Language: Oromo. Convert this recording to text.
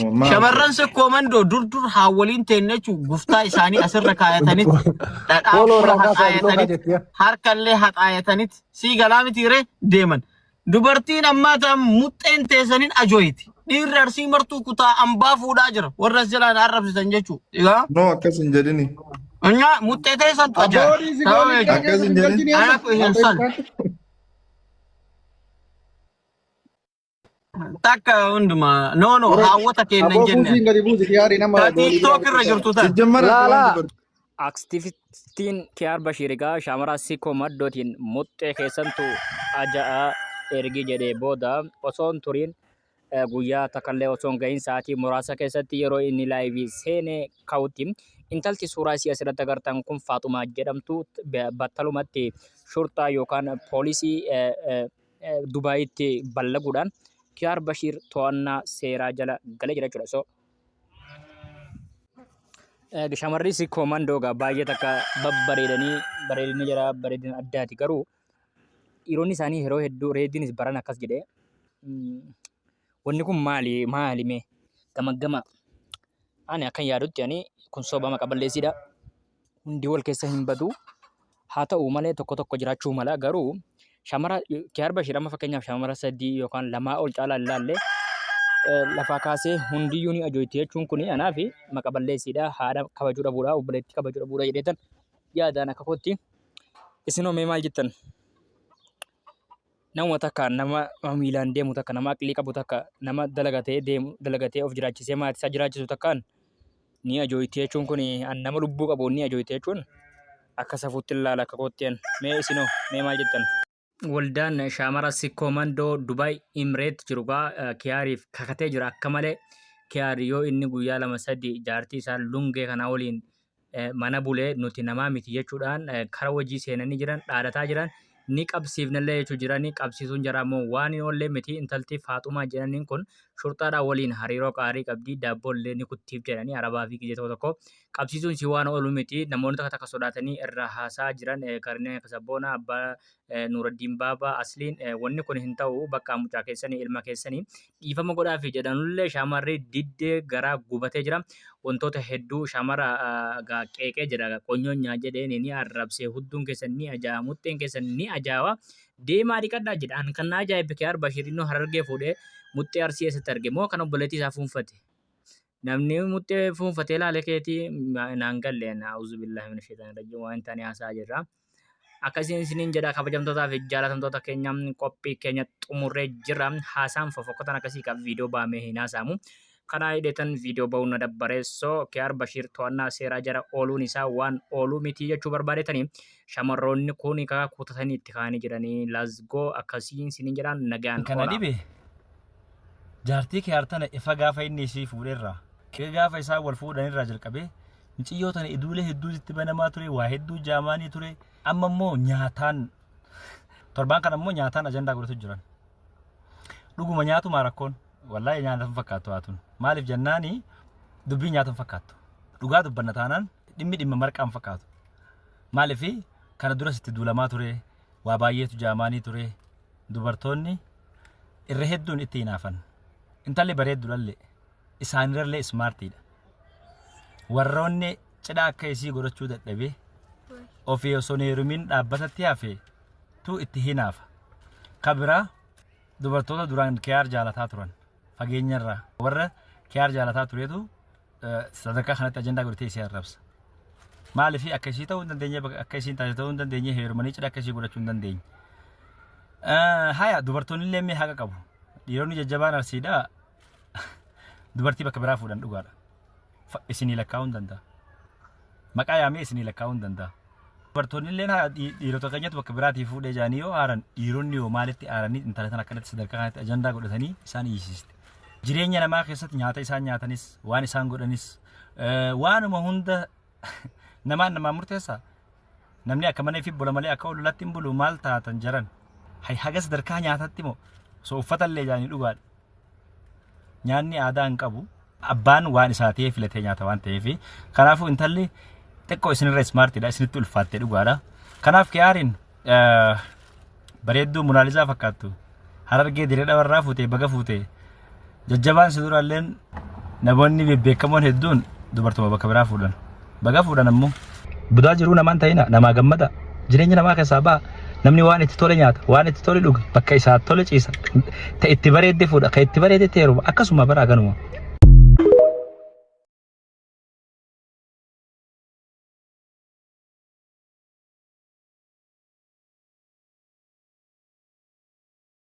Maal? Shamarran sikkoo mandoo dur dur haawwaliin teenne jechuun guftaa isaanii asirra kaayataniit dhadhaa Fooloo fuula irraa kaasaa biloo kaa haxaayatanit jetti yaa. harkallee haxaayatanit sii galaa mitiiree deeman. Dubartiin ammaa ta'an muxxeen teessaniin ajooyti. Dhiirri arsii martuu kutaa ambaa fuudhaa jira. Warra as jalaan arrabsitan jechuudha. No akkas hin jedhini. Nyaa muxxee teessantu ajaa'iba. Aboodii si Sababa goolii jechuudha. Akkas keessa hin hin jedhin. galchini amma. Anaaf hin san. Takka hundumaa. No no haawwata kennan Aboo jenne. buusiin gadi buusi kiyaari nama Ta goolii biraa TikTok irra biqilcha. jirtu tan. Sijjammar ati waan Laalaa. dubartii Aktivistiin Kiyaar Bashiir egaa shaamara Sikoo Maddootiin muxxee keessantu aja'aa ergi jedhee booda osoo hin turiin guyyaa takkallee osoo hin gahin sa'aatii muraasa keessatti yeroo inni laayivii seenee ka'utti intalti suuraa isii asirratti agartan kun Faaxumaa jedhamtu battalumatti shurxaa yookaan poolisii Dubaayitti ballaguudhaan Kiyaar Bashiir to'annaa seeraa jala galee jira jechuudha. So, shamarri Sikkoo Mandoo egaa baay'ee takka babbareedanii bareedina jara bareedina addaati garuu dhiironni isaanii yeroo hedduu reediinis baran akkas jedhee wanni kun maali maali mee gamaggama ani akkan yaadutti ani kun soba maqa balleessiidha hundi wal keessa hin badu haa ta'u malee tokko tokko jiraachuu mala garuu shamara Kiyaar Bashiir amma fakkeenyaaf shamara sadii yookaan lamaa ol caalaa hin laalle lafaa kaasee hundiyyuu ni ajooyti jechuun kun anaaf maqa balleessiidha haadha kabajuu dhabuudha obboleettii kabajuu dhabuudha jedheetan yaadaan akka kootti isinoo mee maal jettan Namuma takka nama miilaan deemu takka nama aqlii qabu takka nama dalagatee deemu dalagatee of jiraachisee maatii isaa jiraachisu takkaan ni ajooyti jechuun kun an nama lubbuu qabu ni ajooyti jechuun akka safuutti ilaala akka kootti an mee isinoo mee maal jettan. Waldaan shaamara Sikkoo Mandoo Dubaay Imreet jiru gaa Kiyaariif kakatee jira akka malee Kiyaar yoo inni guyyaa lama sadi jaartii isaa lungee kanaa waliin mana bulee nuti namaa miti jechuudhaan kara hojii seenanii jiran dhaadataa jiran ni qabsiifnallee jechuu jiranii qabsiisuun jaraa immoo waan hin oollee miti intalti Faaxumaa jedhaniin kun shurxaadhaa waliin hariiroo qaarii qabdi daabboollee ni kuttiif jedhanii arabaa fi gizee tokko tokko qabsiisuun si waan oolu miti namoonni takka takka sodaatanii irraa haasaa jiran kanneen akka sabboonaa abbaa Nuuraddiin Baabaa Asliin wanni kun hin ta'u bakka mucaa keessanii ilma keessanii dhiifama godhaafi jedhanullee shamarri diddee garaa gubatee jira. Wantoota hedduu shamara gaa qeeqee jira. Qonyoonyaa jedheen ni arrabsee hudduun keessan ni ajaa'a muxxeen keessan ni ajaa'a deemaa dhiqadhaa jedha. An kan na ajaa'ibe Kiyaar Bashiir innoo Harargee fuudhee muxxee Arsii eessatti arge moo kan obboleettii isaa fuunfate. Namni muxxee fuunfatee laale keetii naan galle a'uuzubillahi mina shayitaani rajiim waan hin taane haasa'aa jirra. Akkasiin isiniin jedha kabajamtootaa fi jaalatamtoota keenya qophii keenya xumurree jirra. Haasaan fofokkotaan akkasii kan viidiyoo baamee hin haasa'amu. Kanaa hidheetan viidiyoo ba'uun na dabbaree so Kiyaar Bashiir to'annaa seeraa jala ooluun isaa waan ooluu miti jechuu barbaadetanii shamarroonni kun kakaa kutatanii itti kaa'anii jiranii lasgoo akkasiin isiniin jedhaan nagaan Kana oolaa. dhibe jaartii Kiyaar tana ifa gaafa inni isii fuudherraa gaafa isaan wal fuudhanirraa jalqabee Miciyyoo tana iduulee hedduu itti banamaa ture, waa hedduu jaamaanii ture. Amma immoo nyaataan torbaan kana immoo nyaataan ajandaa godhatu jiran. Dhuguma nyaatumaa rakkoon wallaahi nyaata hin fakkaattu haatun. Maaliif jennaani dubbii nyaata hin fakkaattu. Dhugaa dubbanna taanaan dhimmi dhimma marqaa hin fakkaatu. Maaliif kana duras itti duulamaa ture, waa baay'eetu jaamaanii ture. Dubartoonni irra hedduun itti hinaafan. Intalli bareeddu dhallee isaanirrallee ismaartiidha. Warroonni cidha akka isii godhachuu dadhabee ofii osoo hin heerumin dhaabbatatti hafe tu itti hinaafa. Ka biraa dubartoota duraan kiyaar jaalataa turan fageenyarraa warra kiyaar jaalataa turetu sadarkaa kanatti ajandaa godhatee isii arrabsa. Maaliif akka isii ta'uu hin dandeenye akka isiin taate ta'uu hin dandeenye heerumanii cidha akka isii godhachuu hin dandeenye. Haya dubartoonni illee mee haqa qabu. Dhiironni jajjabaan arsiidha dubartii bakka biraa fuudhan dhugaadha. Isinii lakkaa'uu hin danda'a. Maqaa yaamee isinii lakkaa'uu hin danda'a. Dubartoonni illee dhiirota keenyatu bakka biraatii fuudhee jaanii yoo aaran dhiironni yoo maalitti aaranii intala tana akkanatti sadarkaa kanatti ajandaa godhatanii isaan iyyisiiste. Jireenya namaa keessatti nyaata isaan nyaatanis waan isaan godhanis waanuma hunda namaan namaa murteessa. Namni akka mana ifii bula malee akka ollolatti hin bulu maal taatan jaran. Hay haga sadarkaa nyaatatti moo osoo uffata illee jaanii dhugaadha. Nyaanni aadaa hin qabu. Abbaan waan isaa ta'ee filatee nyaata waan ta'eef. Kanaafuu intalli xiqqoo isinirra ismaartiidha isinitti ulfaatte dhugaadha. Kanaaf kiyaariin bareedduu munaalizaa fakkaattu. Harargee diree dhabarraa fuutee baga fuutee jajjabaan si duraalleen Namoonni bebbeekamoon hedduun dubartuma bakka biraa fuudhan. Baga fuudhan ammoo. Budaa jiruu namaan ta'ina namaa gammada. Jireenya namaa keessaa ba'a. Namni waan itti tole nyaata, waan itti tole dhuga, bakka isaa tole ciisa. Ta itti bareedde fuudha, ka itti bareedetti heeruma. Akkasuma bara ganuma.